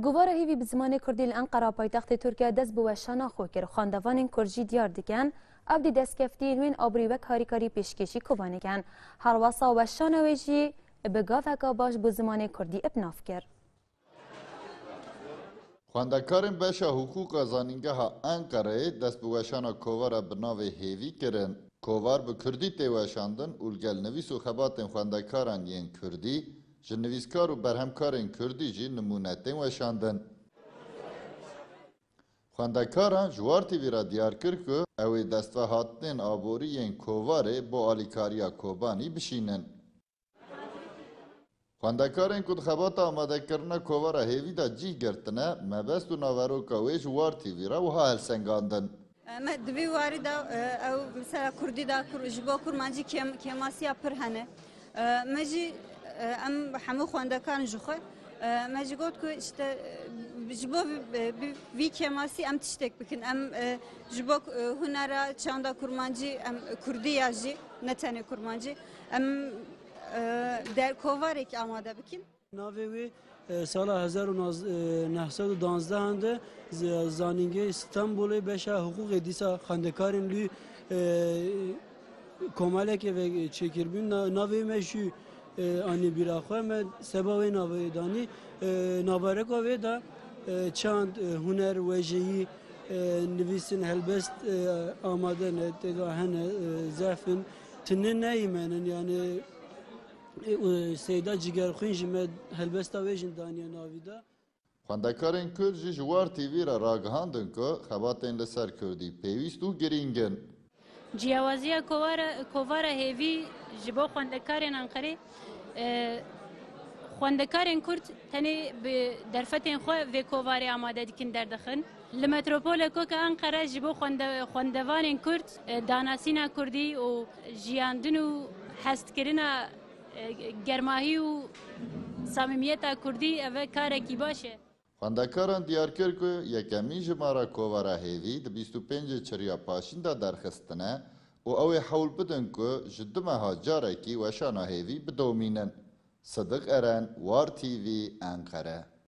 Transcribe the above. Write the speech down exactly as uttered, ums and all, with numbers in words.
Kovara Hêvî bi zimanê Kurdî li Enqera paytextê Tirkiye dest bi weşana xwe kir. Xwendevanên Kurd jî diyar dikin, ev dî destkeftiyên wên aborî wek harîkarî pêşkêşî Kobanê dikin. Herwesa weşana wê jî bi gaveka baş bo zimanê Kurdî bi nav kir. Xwendekarên beşa hiqûqa Zanîngeha Enqereyê dest bi weşana kovara bi navê Hêvî kirin. Kovar bi Kurdî tê weşandin û li gel nivîs û xebatên xwendekaran yên Kurdî, ji nivîskar û berhemkarên Kurdî jî nimûne tên weşandin. Xwendekaran ji War T V re diyar kir ku ew ê destvehatinên aborî yên kovarê bo alîkariya Kobanî bişînin. Xwendekarên ku di xebata amadekirina kovara Hêvî de cîh girtine, mebest û naveroka wê ji War T V re wiha helsengandin. Me di vî warî de, e, ew mesela Kurdî de, Kur-, ji bo Kurmancî kêm-, kêmasiya pir hene. E, me jî, e, em hemû xwendekarin ji xwe, e, me jî got ku işte, e, ji bo vî, e, vî, vî kêmasî em tiştek bikin. Em, e, ji bo, e, hunera çanda Kurmancî, em Kurdiya jî, ne tenê Kurmancî, em, e, der kovarekî amade bikin. Navê wê, e, sala hezar û neh sed û danzdeh de z-, Zanîngehê Stenbolê beşa hiqûqê dîsa xwendekarên lû, e, komelekê ve çêkirbûn. Na-, navê me jî, e, anî bîra xwe, me seba wê navê danî. E, navereka wê de, e, çand, e, huner, wêjeyî, e, nivîsîn, helbest, e, amade ne, tê de hene, e, zehf in. Tune neyî me nin, yani, e, û Seyda Cigerxwîn jî me helbesta wê jî daniye navî de. Xwendekarên Kurd jî ji War T V re ragihandin ku xebatên li ser Kurdî pêwîst û girîng in. Ciyawaziya kovara, kovara Hêvî ji bo xwendekarên Enqerê, e, xwendekarên Kurd tenê bi derfetên xwe vê kovarê amade dikin, derdixin. Li metropoleke weke Enqere ji bo xwende-, xwendevanên Kurd, e, danasîna Kurdî û jiyandin û hestkirina, e, germahî û samîmiyeta Kurdî, ev e karekî baş e. Xwendekaran diyar kir ku yekemîn jimara kovara Hêvî di bîst û pêncê Çirya Paşîn de derxistine û ew ê hewl bidin ku ji du meha carekî weşana Hêvî bidomînin. Sidiq Eren, War T V, Enqere.